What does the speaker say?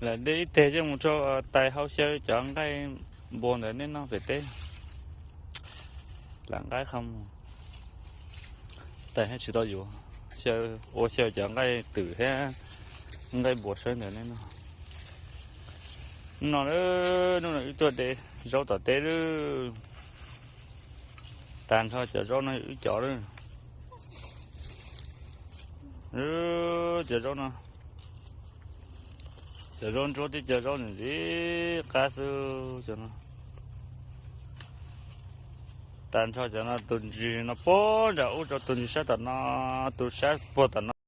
Lam de ib teg coj mus rau tais hau xyaw cov nqaij npua ntawd nej noj pem teb. Lam nqaib qhov muag, tais hab tsis tau yuav, xyaw, ua xyaw cov nqaij twm thiab nqaij npua sawb ntawd nej noj. Hnub no, hnub no wb tuaj de zaub tom teb lawm. Tag nrho cov zaub no yog wb cov lawm. Cov zaub no, cov zaub ntsuab thiab cov zaub ntxim qab xwb cov no. Tag nrho cov no, tus ntsis no puag nram ub rau tus ntsis sab tom no, tus sab puag tom no.